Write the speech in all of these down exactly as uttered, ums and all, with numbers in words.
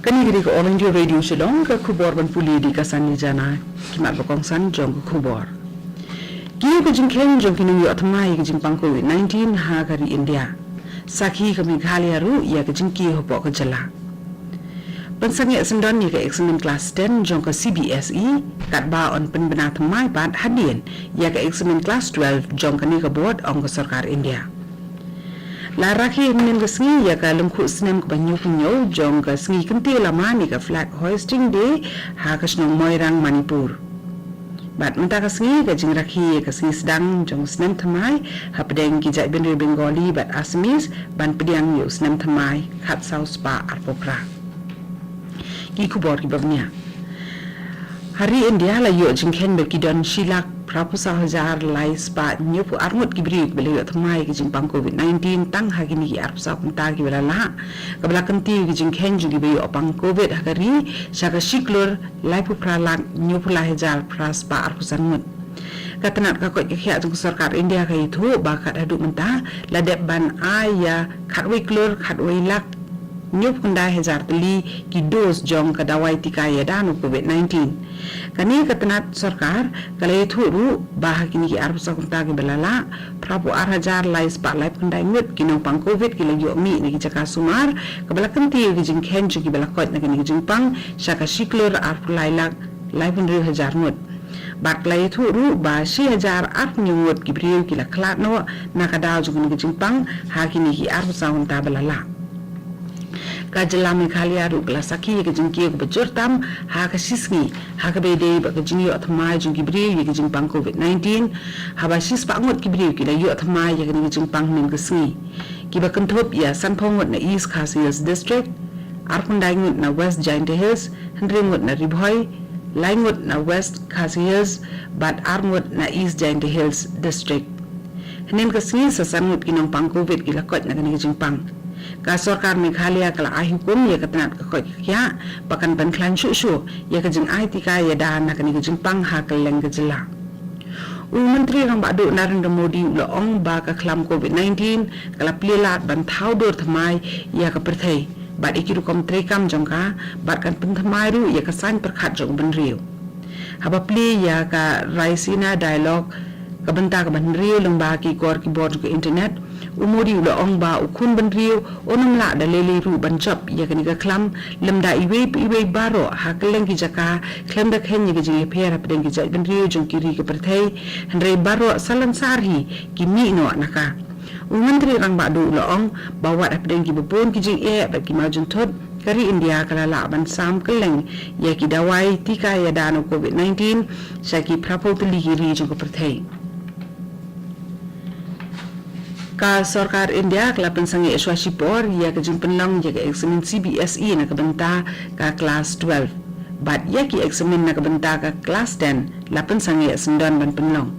Kane ka dei ka All India Radio Shillong, ka khubor ban pule da ka Sani Jana. Ki mat ba kongsan jong ka khubor. Ki ïoh ka jingkheiñ jong ki nongïoh thymmai ka jingpang COVID nineteen ha ka ri India. Sakhi ka Meghalaya ruh ïa ka jingkiew hapoh ka jylla. Pynsangeh syndon ïa ka eksamin klas ten jong ka C B S E, katba yn pynbna thymmai pat hadien ïa ka eksamin klas twelve jong kane ka board, ong ka sorkar India. La rakhe hynnin ka sngi ïa ka lyngkhuh snem kaba hynñiewphew hynñiew jong ka sngi kyntiew lama ne ka Flag Hoisting Day ha ka shnong Moirang, Manipur. Bad mynta ka sngi ka jingrakhe ïa ka sngi sdang jong snem thymmai hapdeng ki jaitbynriew Bengali bad Assamese ban pdiang ïa u snem thymmai khatsaw spah arphew phra. Ki khubor kiba bniah. Ha ri India la ïoh jingkheiñ ba ki don shi lak phraphew saw hajar lai spah hynñiewphew ar ngut ki briew kiba la ïoh thymmai ka jingpang COVID nineteen tang ha kine ki arphew saw kynta kiba la lah, kaba la kyntiew ïa ka jingkheiñ jong kiba ïoh pang COVID ha ka ri sha ka shi klur laiphew phra lak hynñiewphew lai hajar phra spah arphew san ngut. Ka tnat ka koit ka khiah jong ka sorkar India ka ïathuh ba kat haduh mynta la dep ban ai ïa khatwei klur khatwei lak hynñiewphew khyndai hajar tylli ki dose jong ka dawai tika ïada na u COVID nineteen. Kane ka tnat sorkar ka la ïathuh ruh ba ha kine ki arphew saw kynta kiba la lah, phraphew ar hajar lai spah laiphew khyndai ngut ki nongpang COVID ki la ïoh mih na ki jaka sumar, kaba la kyntiew ïa ka jingkheiñ jong kiba la koit na kane ka jingpang sha ka shi klur arphew lai lak laiphew hynriew hajar ngut. Bad ka la ïathuh ruh ba shi hajar arphew hynñiew ngut ki briew ki la khlad noh na ka daw jong kane ka jingpang ha kine ki arphew saw kynta ba la lah. Ka jylla Meghalaya ruh ka la sakhi ïa ka jingkiew kaba jur tam ha ka shi sngi, ha kaba ïadei bad ka jingïoh thymmai jong ki briew ïa ka jingpang COVID nineteen, haba shi spah ngut ki briew ki la ïoh thymmai ïa kane ka jingpang hynnin ka sngi. Kiba kynthup ïa sanphew ngut na East Khasi Hills District, arphew khyndai ngut na West Jaintia Hills, hynriew ngut na Ri Bhoi, lai ngut na West Khasi Hills, bad ar ngut na East Jaintia Hills District. Hynnin ka sngi sa san ngut ki nongpang COVID ki la koit na kane ka jingpang. Ka sorkar Meghalaya ka la ai hukum ïa ka tnat ka koit ka khiah ba kan pynkhlaiñ shuh shuh ïa ka jingai tika ïada na kane ka jingpang ha kylleng ka jylla. U Myntri Rangbah Duh Narendra Modi u la ong ba ka khlam COVID nineteen ka la plie lad ban thaw dur thymmai ïa ka pyrthei bad ïa ki rukom treikam jong ka, bad kan pynthymmai ruh ïa ka saiñ pyrkhat jong u bynriew. Haba plie ïa ka Raisina Dialogue, ka bynta kaba hynriew lyngba ki kor ki bor jong ka internet, u Modi u la ong ba u khun bynriew un ym lah da lei lei ruh ban jop ïa kane ka khlam, lymda iwei pa iwei baroh ha kylleng ki jaka khlem da kheiñ ïa ka jingïapher hapdeng ki jaitbynriew jong ki ri ka pyrthei, hynrei baroh sahlensar hi ki mih noh na ka. U Myntri Rangbah Duh u la ong ba wat hapdeng kiba bun ki jingeh bad ki mawjynthut, ka ri India ka la lah ban sam kylleng ïa ki dawai tika ïada na u COVID nineteen sha ki phraphew tylli ki ri jong ka pyrthei. Ka sorkar India ka la pynsangeh shuwa shipor ïa ka jingpynlong ïa ka eksamin C B S E na ka bynta ka klas twelve, bad ïa ki eksamin na ka bynta ka klas ten la pynsangeh syndon ban pynlong.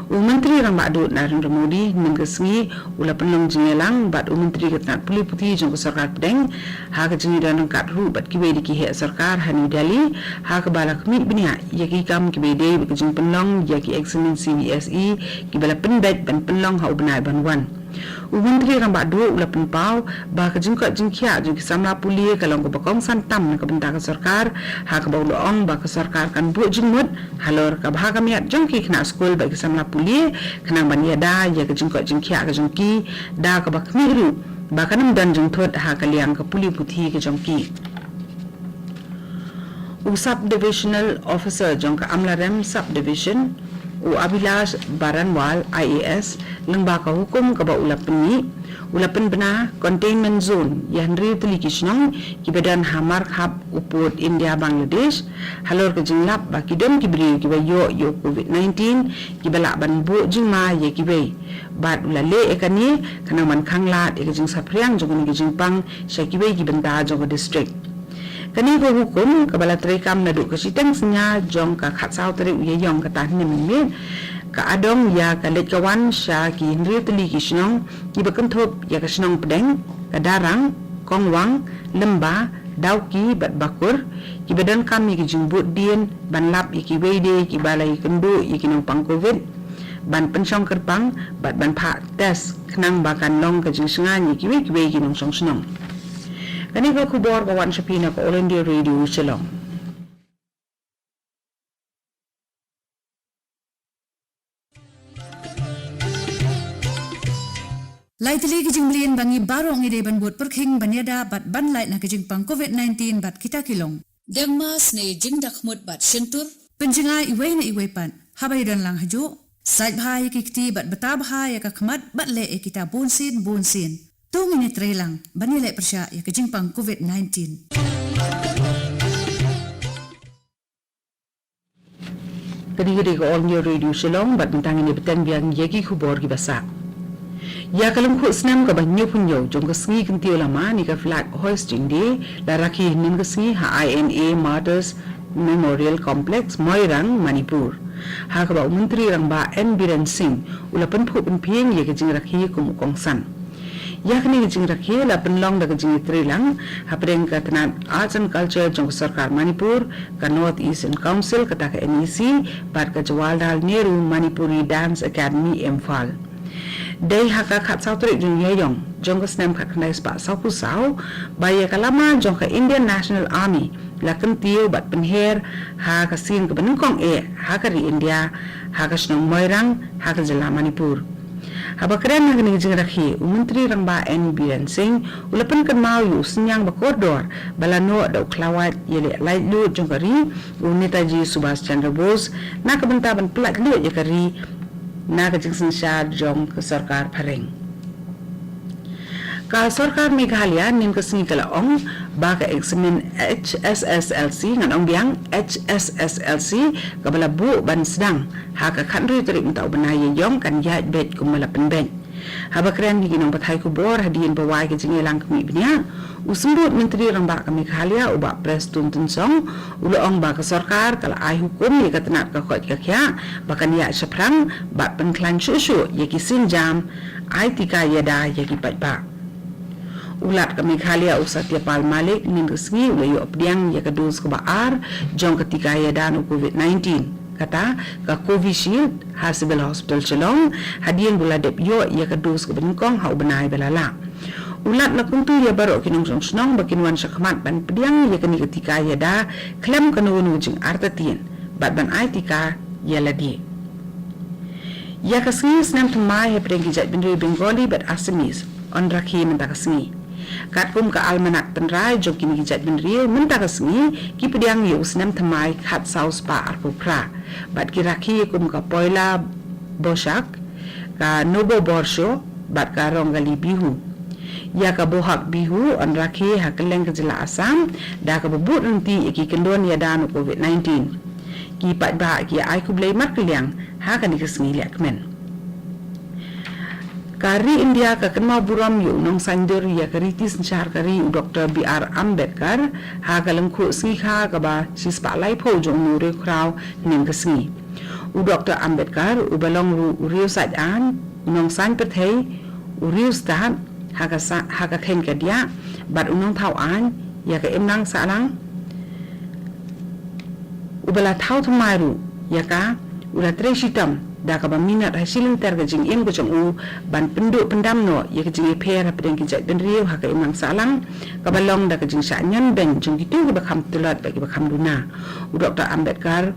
U Myntri Rangbah Duh Narendra Modi hynnin ka sngi u la pynlong jingïalang bad u Myntri ka tnat pule puthi jong ka sorkar pdeng, ha ka jingïadon ryngkat ruh bad kiwei de ki heh sorkar ha New Delhi, ha kaba la khmih bniah ïa ki kam kiba ïadei bad ka jingpynlong ïa ki eksamin C B S E kiba la pynbeit ban pynlong ha u bnai ban wan. U Myntri Rangbah Duh u la pynpaw ba ka jingkoit jingkhiah jong ki samla pule ka long kaba kongsan tam na ka bynta ka sorkar, ha kaba u la ong ba ka sorkar kan buh jingmut halor ka bha ka miat jong ki khynnah skul bad ki samla pule, khnang ban ïada ïa ka jingkoit jingkhiah ka jong ki, da kaba khmih ruh ba kan ym don jingthut ha ka liang ka pule puthi ka jong ki. U Sub Divisional Officer jong ka Amlarem Sub Division, u Abhilash Baranwal, I A S, lyngba ka hukum kaba u la pynmih, u la pynbna containment zone ïa hynriew tylli ki shnong kiba don ha markhap u pud India Bangladesh, halor ka jinglap ba ki don ki briew kiba ïoh ïa u COVID nineteen kiba lah ban buh jingma ïa kiwei. Bad u la leh ïa kane khnang ban khanglad ïa ka jingsaphriang jong kane ka jingpang sha kiwei ki bynta jong ka district. Kane ka hukum kaba la treikam naduh ka shiteng synñia jong ka khatsaw tarik u Ïaïong kata hynne mynmiet, ka adong ïa ka leit ka wan sha ki hynriew tylli ki shnong kiba kynthup ïa ka shnong pdeng, ka Darrang, Kongwang, Lymba, Dawki bad Bakur, kiba donkam ïa ki jingbud dien ban lap ïa kiwei de kiba la ïakynduh ïa ki nongpang COVID, ban pynshong kyrpang bad ban phah test khnang ba kan long ka jingshngaiñ ïa kiwei kiwei ki nongshong shnong. Kane ka khubor ka wan sha phi na ka All India Radio Shillong. Lai tylli ki jingmlien ba ngi baroh ngi dei ban bud pyrkhing ban ïada bad ban lait na ka jingpang covid nineteen bad kita ki long: dengma, snieh, jingdakhmut bad shyntur. Pynjngai iwei na iwei pat haba ïadon lang hajuh. Sait bha ïa ki kti bad bta bha ïa ka khmat bad leh ïa kita bunsien bunsien. To ngin ïatreilang ban ïaleh pyrshah ïa ka jingpang covid nineteen. Kane ka dei ka All India Radio Shillong bad mynta ngin ïa bteng biang ïa ki khubor kiba sah. Ïa ka lyngkhuh snem kaba hynñiewphew hynñiew jong ka sngi kyntiew lama ne ka Flag Hoisting Day la rakhe hynnin ka sngi ha I N A Martyrs Memorial Complex, Moirang, Manipur, ha kaba u Myntri Rangbah N Biren Singh u la pynphuh pynphieng ïa ka jingrakhe kum u kongsan. Ïa kane ka jingrakhe la pynlong da ka jingïatreilang hapdeng ka tnat Arts and Culture jong ka Sorkar Manipur, ka North Eastern Council kata ka N E C bad ka Jawaharlal Nehru Manipuri Dance Academy, Imphal. Dei ha ka khatsaw tarik jong Ïaïong jong ka snem khatkhyndai spah sawphew saw ba ïa ka lama jong ka Indian National Army la kyntiew bad pynher ha ka sien kaba nyngkong eh ha ka ri India, ha ka shnong Moirang, ha ka jylla Manipur. Haba kren ha kane ka jingrakhe, u Myntri Rangbah N Biren Singh u la pynkynmaw ïa u synñiang ba kordor ba la noh da u khlawait ïaleh laitluid jong ka ri, u Netaji Subhas Chandra Bose, na ka bynta ban pyllait luid ïa ka ri na ka jingsynshar jong ka sorkar phareng. Ka sorkar Meghalaya hynnin ka sngi ka la ong ba ka eksamin H S S L C, ngan ong biang, H S S L C, kaba la buh ban sdang ha ka khathynriew tarik mynta u bnai Ïaïong kan ïaid beit kumba la pynbeit. Haba kren ha ki nongpathai khubor hadien ba wai ka jingïalang khmih bniah, u Symbud Myntri Rangbah ka Meghalaya, u Bah Prestone Tynsong, u la ong ba ka sorkar ka la ai hukum ïa ka tnat ka koit ka khiah ba kan ïaid shaphrang bad pynkhlaiñ shuh shuh ïa ki sienjam ai tika ïada ïa ki paidbah. U Lat ka Meghalaya, u Satya Pal Malik, hynnin ka sngi u la ïoh pdiang ïa ka dos kaba ar jong ka tika ïada na u covid nineteen, kata ka Covishield, ha Civil Hospital Shillong, hadien ba u la dep ïoh ïa ka dos kaba nyngkong ha u bnai ba la lah. U Lat la kyntu ïa baroh ki nongshong shnong ba kin wan shakhmat ban pdiang ïa kane ka tika ïada khlem kano kano jingartatien bad ban ai tika ïa lade. Ïa ka sngi snem thymmai hapdeng ki jaitbynriew Bengali bad Assamese yn rakhe mynta ka sngi. Katkum ka almanak tynrai jong kine ki jaitbynriew, mynta ka sngi ki pdiang ïa u snem thymmai khatsaw spah arphew phra bad ki rakhe kum ka Poila Boishakh, ka Nobo Borsho bad ka Rongali Bihu. Ïa ka Bohag Bihu yn rakhe ha kylleng ka jylla Assam da kaba bud ryntih ïa ki kyndon ïada na u covid nineteen. Ki paidbah ki ai khublei markylliang ha kane ka sngi lehkmen. Ka ri India ka kynmaw burom ïa u nongsaiñdur ïa ka riti synshar ka ri, u Doktor B R Ambedkar, ha ka lyngkhuh sngi kha kaba shispah laiphew jong u riewkhraw hynnin ka sngi. U Doktor Ambedkar uba long ruh u riewsaid aiñ, u nongsaiñ pyrthei, u riewstad ha ka sa-, ha ka kheiñ ka diah bad u nongthaw aiñ ïa ka imlang sahlang, uba la thaw thymmai ruh ïa ka, u la trei shitom da kaba minot ha shilynter ka jingim ka jong u ban pynduh pyndam noh ïa ka jingïapher hapdeng ki jaitbynriew ha ka imlang sahlang, kaba long da ka jingshah ñion beiñ jong kito kiba kham tlot bad kiba kham duna. U Doktor Ambedkar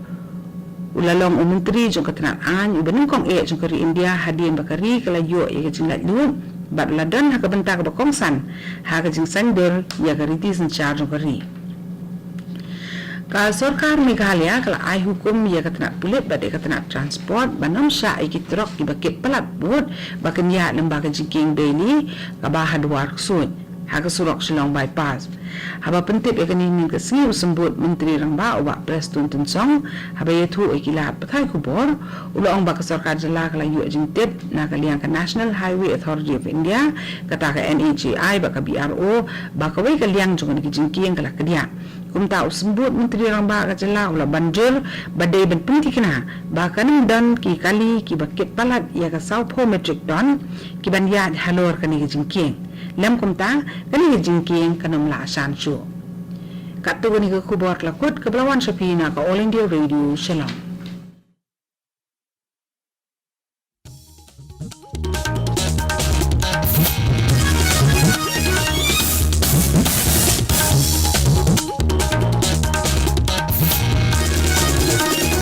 u la long u myntri jong ka tnat aiñ uba nyngkong eh jong ka ri India hadien ba ka ri ka la ïoh ïa ka jinglaitluid bad la don ha ka bynta kaba kongsan ha ka jingsaiñdur ïa ka riti synshar jong ka ri. Ka sorkar Meghalaya ka la ai hukum ïa ka tnat pulit bad ïa ka tnat transport ban ym shah ïa ki trok kiba kit palat bud ba kin ïaid lyngba ka jingkieng Bailey kaba ha Dwar Ksuid, ha ka surok Shillong Bypass. Haba pyntip ïa kane hynnin ka sngi, u Symbud Myntri Rangbah, u Bah Prestone Tynsong, haba ïathuh ïa ki lad pathai khubor, u la ong ba ka sorkar jylla ka la ïoh jingtip na ka liang ka National Highway Authority of India, kata ka N H A I bad ka B R O, ba kawei ka liang jong kane ka jingkieng ka la kdiah. Kumta u Symbud Myntri Rangbah ka jylla u la ban jur ba dei ban pynthikna ba kan ym don ki kali kiba kit palat ïa ka sawphew metric ton kiban ïaid halor kane ka jingkieng. Lym kumta, kane ka jingkieng kan ym lah shan shuh. Katto kane ka khubor ka la kut kaba la wan sha phi na ka All India Radio Shillong.